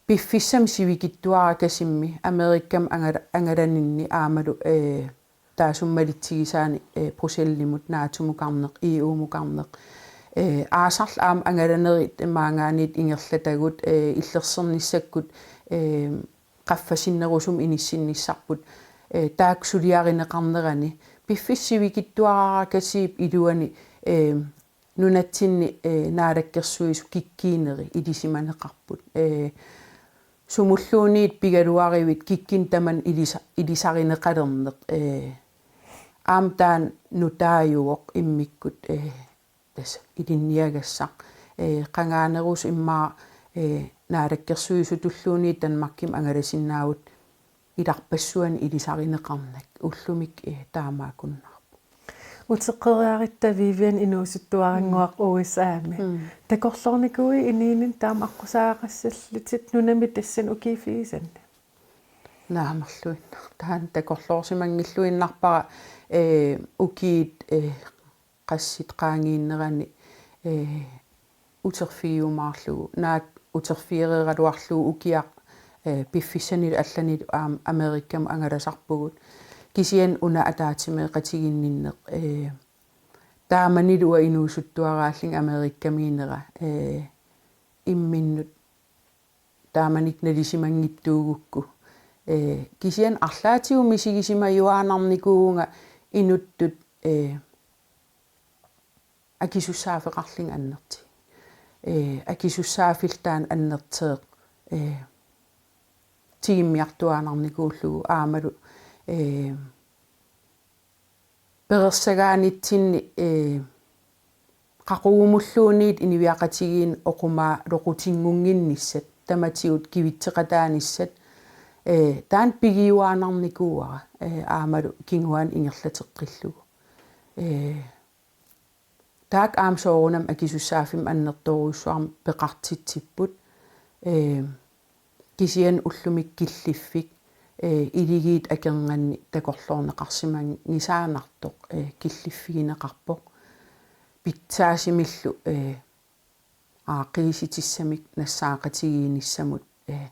piffissami sivikitsuarakasummi Amerikami angala-, angalaninni aammalu, eh, taassuma malitsigisaani, eh, Bruxellesimut, NATO-mukarneq, E U-mukarneq. Eh, aasarlu aamma angalanerit maanngaanniit ingerlatagut, eh, illersornissakkut, eh, qaffasinnerusumik inissinnissarput, eh, taakku suliarineqarnerani. Piffissap sivikitsuarakasiup iluani, eh, nunatsinni, eh, naalakkersuisut kikkuuneri ilisimaneqarput. Eh, sumulluunniit pigaluaruit kikkunnut tamanut ilisa-, ilisarineqalerneq, eh, aamma taanna nutaajuvoq immikkut, eh, tassa ilinniagassaq. Eh, qangaanerusoq immaqa, eh, naalakkersuisutulluunniit Danmarkimi angalasinnaavugut ilarpassuarnik ilisarineqarnak, ullumi, eh, taamaakkunnaarpoq. Uteqqeriarutta Vivian inuusuttuarannguaq Mm. U S A-mi. Mm. Takorloornikuuit inuuninni taama aqqusaagaqassallutit nunami tassani ukiiffigisanni? Naamerluinnaq. Taanna takorloorsimanngilluinnarpara, eh, ukiut, eh, qassit qaangiinnerani, eh, uterfigiumaarlugu. Naak uterfigereeraluarlugu ukiaq, eh, piffissanilu allanilu aamma Amerikkamut angalasarpugut. Kisianni una ataatsimeeqatigiinninneq, eh, taamanilu uanga inuusuttuaraallunga Amerikkamiinnera, eh, imminnut taamanikkut nalisimanngitsuugukku. Eh, kisianni arlaatigut misigisimajuaannarnikuuvunga inuttut, eh, akisussaaffeqarlunga annertuumik. Eh, akisussaaffillu taanna annertooq, eh, tigummiartuaannarnikuullugu aammalu, eh, perorsagaanitsinni, eh, qaqugumulluunniit inuiaqatigiinnut oqumaaluqutinngunnginnissat, tamatigut kivitseqataanissat, eh, taanna pigiuaannarnikuuara, eh, aammalu kinguaanut ingerlateqqillugu. Eh, taakku aamma soorunami akisussaaffimmik annertoorujussuarmik peqartitsipput. Eh, kisianni ullumikkut killiffik, eh, iligiit akornanni takorloorneqarsimanngisaannartoq, eh, killiffigineqarpoq. Pitsaassumillu, eh, aaqqiissutissamik nassaaqatigiinnissamut, eh,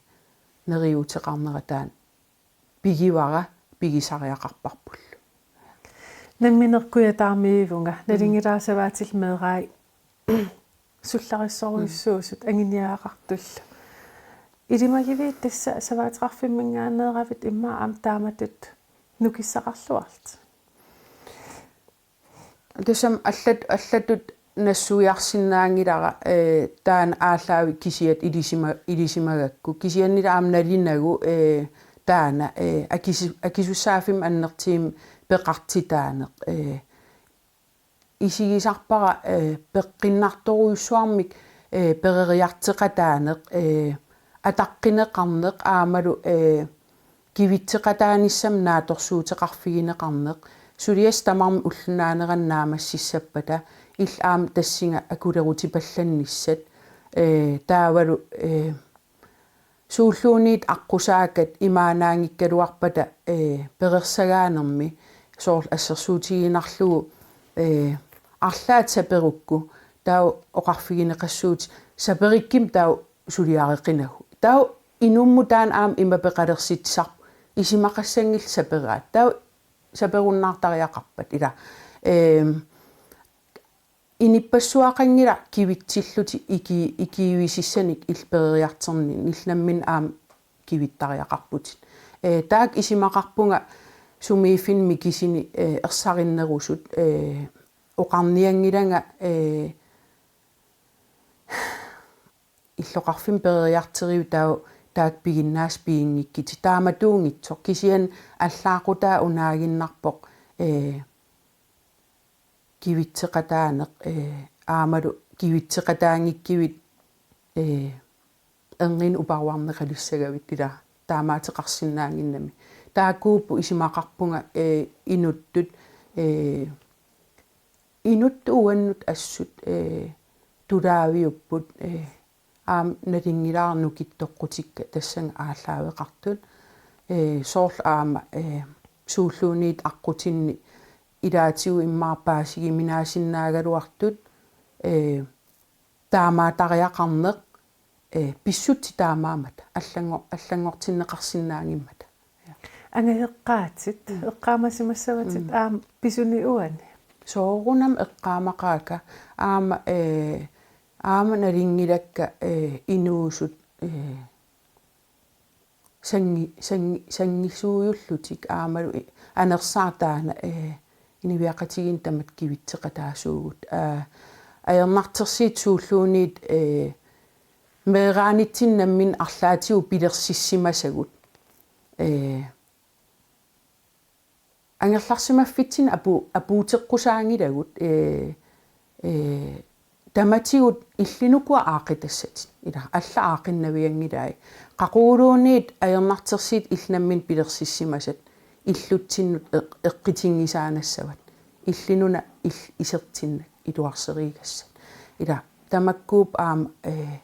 neriuuteqarnera taanna pigivara pigisariaqarparpullu. Nammineq kujataarmivunga, Mm. nalunngilara savaatillu meerai sullarissorujussuusut anguniagaqartullu. Ilimagiviuk tassa savaateqarfimminngaanneeravit immaqa aamma taamatut nukissaqarluarlutit? Tassami allat-, allatut nassuiarsinnaanngilara, eh, taanna aallaavik kisiat ilisima-, ilisimagakku. Kisiannili aamma nalunagu, eh, taanna, eh, akisu-, akisussaaffimmik annertuumik peqartitaaneq, eh, isigisarpara, eh, peqqinnartorujussuarmik, eh, peroriartoqataaneq, eh, ataqqineqarneq aammalu, eh, kivitseqataanissamut naatsorsuuteqarfigineqarneq, suliassaq tamarmik ullunaanerani naammassissappata, illit aamma tassunga akulerutipallannissat, eh, taavalu, eh, suulluunniit aqqusaakkat imaannaanngikkaluarpata, eh, perorsagaanermi soorlu assersuutigiinnarlugu, eh, arlaat saperukku, taava oqarfigineqassuutit saperikkimik taava suliareqinagu. Taava inummut taanna aamma ima peqalersitsisarpoq, isumaqassanngillat saperaat. Taava saperunnaartariaqarpat ila. Ehm, inuppassuaqanngilaq kivitsillutit iki-, ikiuisissanik illit peroriartorninni, illit namminneq aamma kivittariaqarputit. Eh, taakku isumaqarpunga sumiiffinni mikisuni, eh, ersarinnerusut, eh, oqarnianngilanga, eh, illoqarfimmi peroriartoriviuk taava taakku piginnaasut piginngikkutit, taamatuunngitsoq, kisianni allaaqutaa unaaginnarpoq, eh, kivitseqataaneq, eh, aammalu kivitseqataanngikkivit, eh, erniinnaq uparuarneqalissagavit ila taamaateqarsinnaannginnami. Taakkuupput isumaqarpunga, eh, inuttut, eh, inuttut uannut assut, eh, tulaaviupput, eh, aamma nalunngilara nukittoqqutikka tassannga aallaaveqartut. Eh, soorlu aamma, eh, suulluunniit aqqutinni ilaatigut immaqa paasigiminaasinnaagaluartut, eh, taamaatariaqarneq, eh, pissutsit taamaammata, allanngor-, allanngortinneqarsinnaanngimmata. Angajoqqaatit, Mm. eqqaamasimassavatit Mm. aamma pisuni uani? Soorunami eqqaamaqaakka aamma, eh, aamma nalunngilakka, eh, inuusut, eh, sanngi-, sanngi-, sanngisuujullutik aammalu i-, anersaaq taanna, eh, inuiaqatigiinni tamatta kivitseqataasuugut. Aa, ajornartorsiut suulluunniit, eh, meeraanitsinni namminneq arlaatigut pilersissimasagut. Eh, angerlarsimaffitsinni apu-, apuuteqqusaanngilagut, ee, ee, tamatigut illit ukua aaqqitassatit. Ila alla aaqqinnavianngilai. Qaquguluunniit ajornartorsiut illit nammineq pilersissimasat illutsinnut eq-, eqqitinngisaannassavat. Illinuna il-, isertinnak iluarserigassat. Ila tamakkuupput aamma, ee,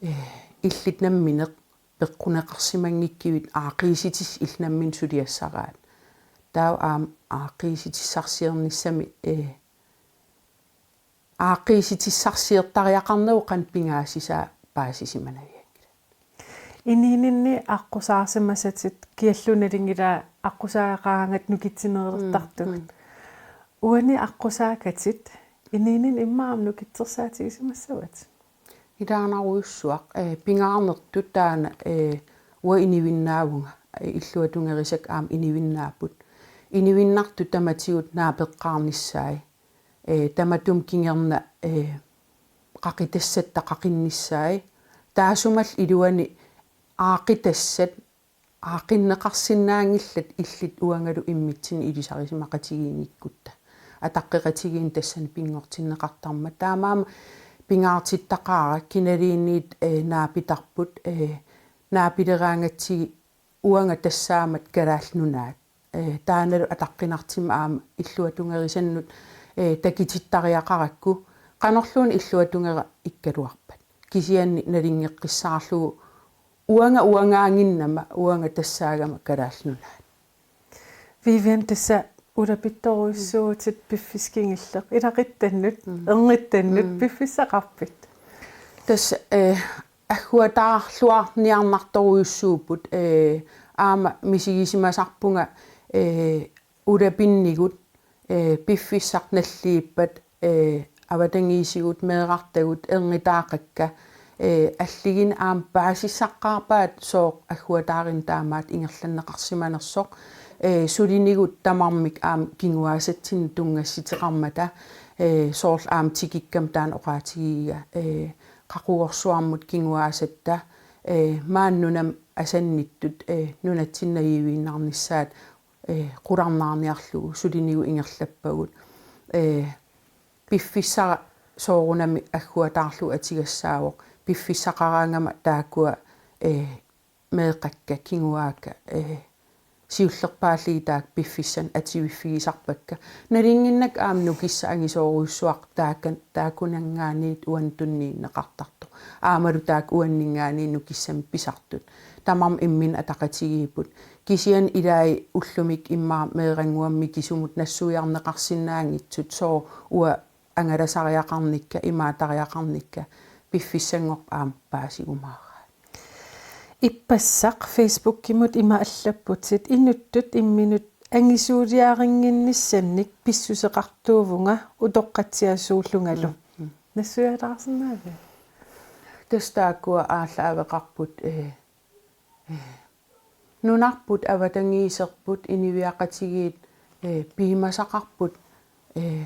ee, illit nammineq peqquneqarsimanngikkuit aaqqiissutissat illit nammineq suliassaraat. Taava aamma aaqqiissutissarsiornissami, ee, aaqqiissutissarsiortariaqarnerup qanoq pingaartissisaa paasisimanavianngilaq. Inuuninni aqqusaarsimasatit kialluunniit ilaa aqqusaagaqaraangat nukitsinerulertartugut. Mm, mm. Uani aqqusaakkatit inuuninni immaqa aamma nukittorsaatigisimassavat. Ilaanarujussuaq, ee, pingaarnertut taanna, ee, uanga inuinnaavunga, ee, illuatungerisakka aamma inuinnaapput. Inuinnartut tamatigut naapeqqaarnissaat. Ee, tamatuma kingorna, ee, qaqitassat taqaqinnissaat. Taassumalu iluani aaqqitassat aaqqinneqarsinnaanngillat illit uangalu immitsinnut ilisarisimaqatigiinngikkutta. Ataqqeqatigiinneq tassani pinngortinneqartarmat. Taamaammat pingaartittaqaara kinaluunniit, ee, naapitarput, ee, naapileraangatsigit uanga tassaamat Kalaallit Nunaat. Ee, taannalu ataqqinartumik aamma illuatungerisannut, ee, takutittariaqarakku qanorluunniit illuatungereq ikkaluarpat. Kisianni nalunngeqqissaarlugu uanga uangaannginnama uanga tassaagama Kalaallit Nunaat. Vivian, tassa ulapittorujussuuvutit piffissaq kingulleq. Ilaquttannut, mm, ernuttannut, mm, piffissaqarpit? Tassa, ee, agguataarluarniarnartorujussuupput, ee, aamma misigisimasarpunga, ee, ulapinnigut, ee, piffissaq nalliuppat, ee, avatangiisigut meerartagut ernutaaqakka, ee, allaginnaq aamma paasissaqqaarpaat sooq agguataarineq taamaattut ingerlanneqarsimanersoq, ee, sulinigut tamarmik aamma kinguaassatsinnut tunngassuteqarmata, ee, soorlu aamma tikikkama taanna oqaatigigiga, ee, qaqugorsuarmut kinguaassatta, ee, maani nunami asannittut, ee, nunatsinni najuinnarnissaat, ee, qularnaarniarlugu sulinigut ingerlappagut. Ee, piffissaq soorunami agguataarlugu atugassaavoq. Piffissaqaraangama taakkua, ee, meeqqakka, kinguaakka, ee, siullerpaallugit taakku piffissanik atuiffigisarpakka. Nalunnginnakku aamma nukissaq angisoorujussuaq taakku, taakkunanngaanniit uannut tunniunneqartartoq. Aammalu taakku uanninngaanniit nukissamik pisartut. Tamarmik imminnut ataqatigiipput. Kisianni ilai ullumikkut immaqa meerannguamik mikisumut nassuiarneqarsinnaanngitsut sooq uanga angalasariaqarnikka, imaattariaqarnikka, piffissanngorpat aamma paasigumaaraat. Ippassaq Facebookimut ima allapputit: Inuttut imminut angisuuliarinnginnissannik pissuseqartuuvunga utoqqatsiasuullungalu. Mm, mm. Nassuialaarsinnaaviuk? Tassa taakkua aallaaveqarput, ee, ee, nunarput, avatangiiserput, inuiaqatigiit, ee, piumasaqarput, ee,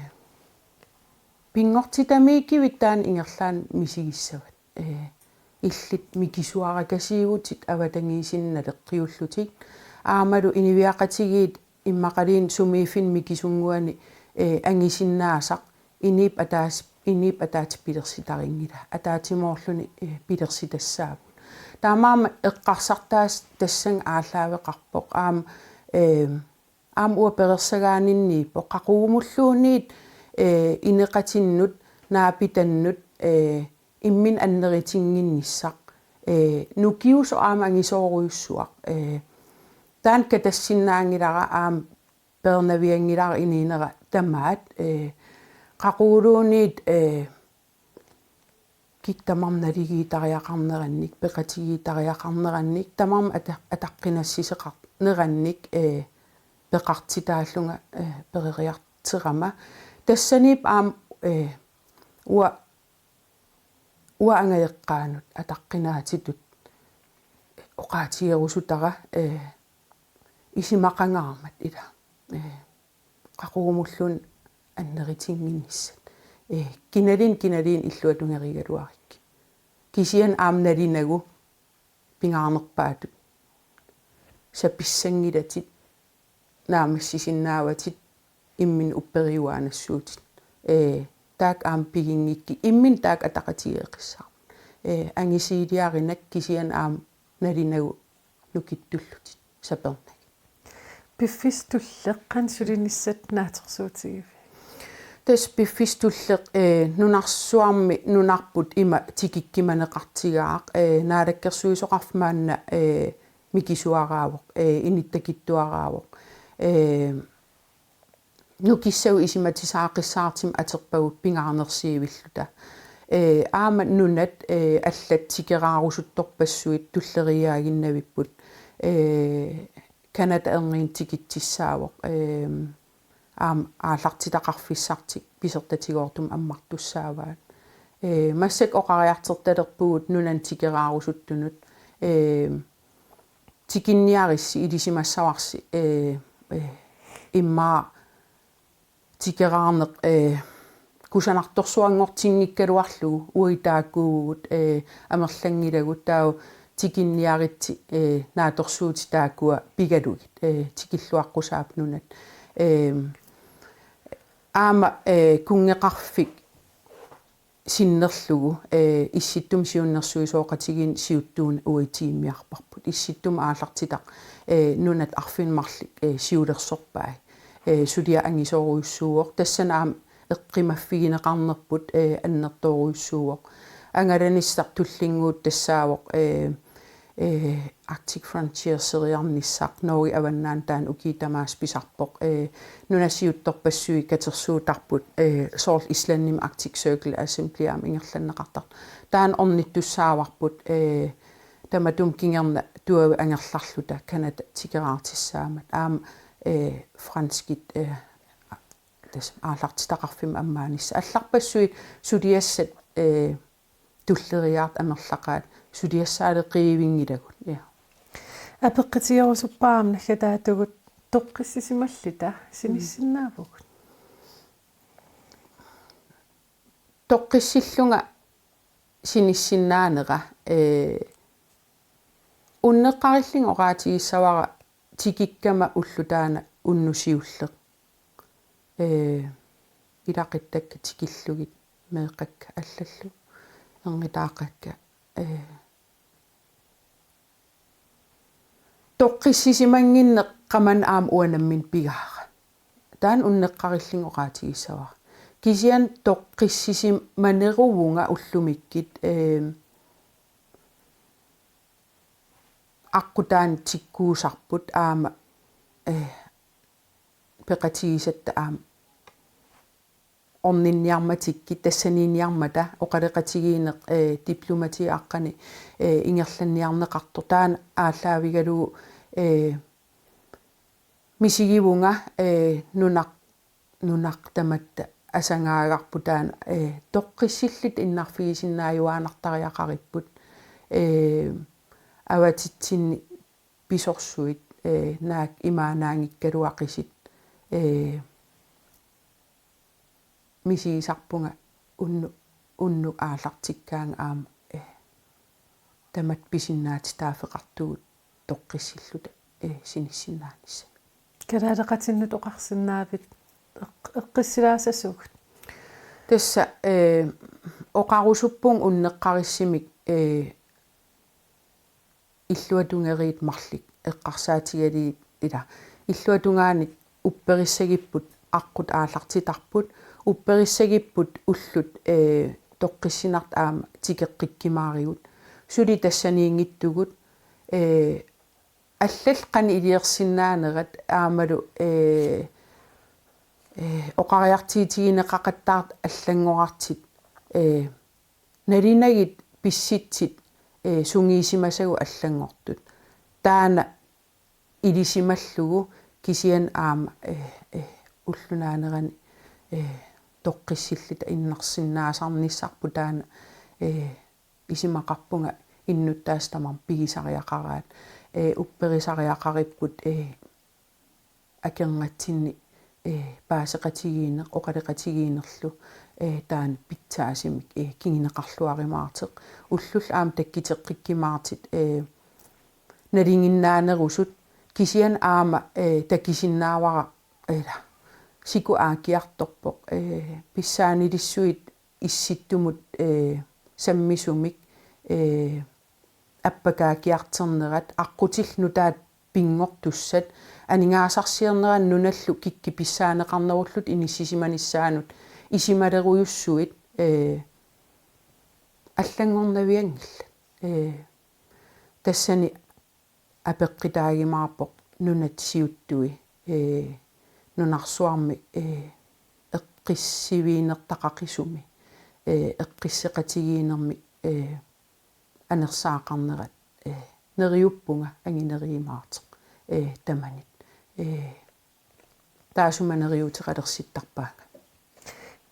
pinngortitamiikkivik taanna ingerlaannaq misigissavat. Ee, illit mikisuarakasiuvutit avatangiisinut naleqqiullutit. Aammalu inuiaqatigiit immaqaluunniit sumiiffinni mikisunnguani, ee, angusinnaasaq inuup ataat-, inuup ataatsip pilersitarinngilaa. Ataatsimoorluni, ee, pilersitassaapput. Taamaammat eqqarsartaaseq tassannga aallaaveqarpoq. Aamma, ee, aamma uanga perorsagaaninniippoq. Qaqugumulluunniit, ee, ineqatinnut, naapitannut, ee, imminut annerutinnginnissaq. Ee, nukiusoq aamma angisoorujussuaq. Ee, taanna katassinnaanngilara aamma peernavianngilara inuunera tamaat, ee, qaquguluunniit, ee, kikkut tamarmik naligiittariaqarnerannik, peqatigiittariaqarnerannik, tamarmik ata-, ataqqinassuseqarnerannik, ee, peqartitaallunga, ee, peroriartorama. Tassaniippoq aamma, ee, uanga uanga angajoqqaanut ataqqinaatitut oqaatigerusutara, ee, isumaqangaarmat ila, ee, qaqugumulluunniit annerutinnginnissat. Ee, kinaluunniit, kinaluunniit illuatungerigaluarikkit. Kisianni aamma nalunagu pingaarnerpaatut sapissanngilatit naammassisinnaavatit imminut upperiuaannassuutit. Ee, taakku aamma piginngikkikka, imminut taakku ataqatigeeqqissaarput. Ee, angisiiliarinak kisianni aamma nalinagu nukittullutit sapernagit. Piffissaq tulleq qanoq sulinissat naatsorsuutigiviuk? Tassa piffissaq tulleq, ee, nunarsuarmi nunarput ima tikikkimaneqartigaaq, ee, naalakkersuisoqarfik maanna, ee, mikisuaraavoq, ee, inittakittuaraavoq. Ee, nukissagut isumatisaaqqissaartumik atorpagut pingaarnersiivilluta. Ee, aamma nunat, ee, allat tikeraarusuttorpassuit tulleriiaaginnavipput. Ee, Canada erniinnaq tikitsissaavoq. Ee, aamma aallartitaqarfissartik pisortatigoortumik ammartussaavaat. Ee, massakkut oqariartortalerpugut nunanut tikeraarusuttunut. Ee, tikinniaritsi ilisimassavarsi, ee, ee, immaqa tikeraarneq, ee, kusanartorsuanngortinngikkaluarlugu uagut taakkuuvugut, ee, amerlanngilagut taava tikinniaritsi, ee, naatsorsuutit taakkua pigalugit, ee, tikilluaqqusaapput nunat. Ee, aamma, ee, kunngeqarfik sinnerlugu, ee, Issittumi Siunnersuisoqatigiinni siuttuuneq uagut tiimmiarparput. Issittumi aallartitaq, ee, nunat arfineq-marluk, ee, siulersorpai. Ee, suliaq angisoorujussuuvoq. Tassani aamma eqqumaffigineqarnerput, ee, annertoorujussuuvoq. Angalanissaq tullinnguuttoq tassaavoq, ee, ee, Arctic Frontier-eriarnissaq Norgep avannaani taanna ukiut tamaasa pisarpoq. Ee, nunat siuttorpassuit katersuuttarput, ee, soorlu Islandimi Arctic Circle Assembly aamma ingerlanneqartartoq. Taanna ornittussaavarput, ee, tamatuma kingorna tuavik angerlarluta Canada tikeraartussaammat. Aamma, ee, franskit, ee, tassa aallartitaqarfimmut ammaanissaq. Allarpassuit suliassat, ee, tulleriiaartut amerlaqaat, suliassaaleqiivinngilagut. Ja. Apeqqutigerusuppara aamma naggataatigut toqqissisimalluta sinissinnaavugut. Toqqissillunga sinissinnaanera, ee, unneqqarillunga oqaatigissavara tikikkama ulloq taanna unnuk siulleq. Ee, ilaquttakka tikillugit meeqqakka allallu. Erngutaaqakka, ee, toqqissisimannginneq qamani aamma uanga nammineq pigaara. Taanna unneqqarillunga oqaatigissavara. Kisianni toqqissisimaneruvunga ullumikkut, ee, aqqutaani tikkuusarput aamma, ee, peqatigisatta aamma orninniarmatikkit tassaniinniarmata oqaloqatigiinneq, ee, diplomatiaqqani, ee, ingerlanniarneqartoq taanna aallaavigalugu, ee, misigivunga, ee, nunaq, nunaq tamatta asangaagarput taanna, ee, toqqissilluta innarfigisinnaajuaannartariaqaripput, ee, avatitsinni pisorsuit, ee, naak imaannaanngikkaluaqisut, ee, misigisarpunga unnu-, unnuk aallartikkaanga aamma, ee, tamatta pisinnaatitaaffeqartugut toqqissilluta, ee, sinissinnaanissami. Kalaaleqatinnut oqarsinnaavit eq-, eqqissilaassasugut? Tassa, ee, oqarusuppunga unneqqarissumik, ee, illuatungeriit marluk eqqarsaatigalugit ila. Illuatungaanik upperissagipput aqqut aallartitarput, upperissagipput ullut, ee, toqqissinartut aamma tikeqqikkumaarigut. Suli tassaniinngitsugut, ee, allallu qanoq iliorsinnaanerat aammalu, ee, ee, oqariartuutigineqaqattaartut allanngorartut, ee, nalunagit pissutsit, ee, sungiusimasagut allanngortut. Taanna ilisimallugu kisianni aamma, ee, ee, ulloq naanerani, ee, toqqissilluta innarsinnaasarnissarput taanna, ee, isumaqarpunga innuttaasut tamarmik pigisariaqaraat, ee, upperisariaqaripput, ee, akornatsinni, ee, paaseqatigiinneq, oqaloqatigiinnerlu, ee, taanna pitsaasumik, ee, kinguneqarluarumaartoq. Ullullu aamma takkuteqqikkumaartut, ee, nalinginnaanerusut Kisianni aamma, eh, takusinnaavara, ila, siku aakkiartorpoq, eh, pissaanilissuit issittumut, eh, sammisumik, eh, appakaakkiartornerat, aqqutillu nutaat pinngortussat, aningaasarsiornerat nunallu kikkut pissaaneqarnerullutik inissisimanissaannut isumalerujussuit, eh, allanngornavianngillat. Eh, tassani apeqqutaajumaarpoq nunat siuttui, eh, nunarsuarmi, eh, eqqissiviinertaqaqisumi, eh, eqqisseqatigiinnermi, eh, anersaaqarnerat, eh, neriuppunga anginerujumaartoq, eh, tamanit. Eh, taassuma neriuuteqalersittaarpaanga.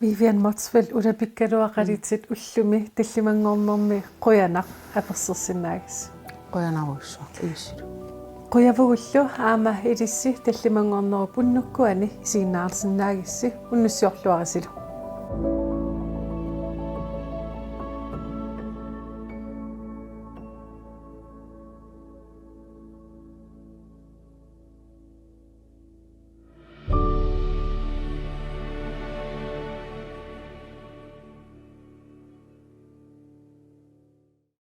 Vivian Motzfeldt, ulapikkaluaqalutit ullumi tallimanngornermi qujanaq apersorsinnaagassi. Qujanarujussuaq, ilissi. Qujavugullu aamma ilissi tallimanngornerup unnukkuani isiginnaarsinnaagassi, unnussiorluarisilu.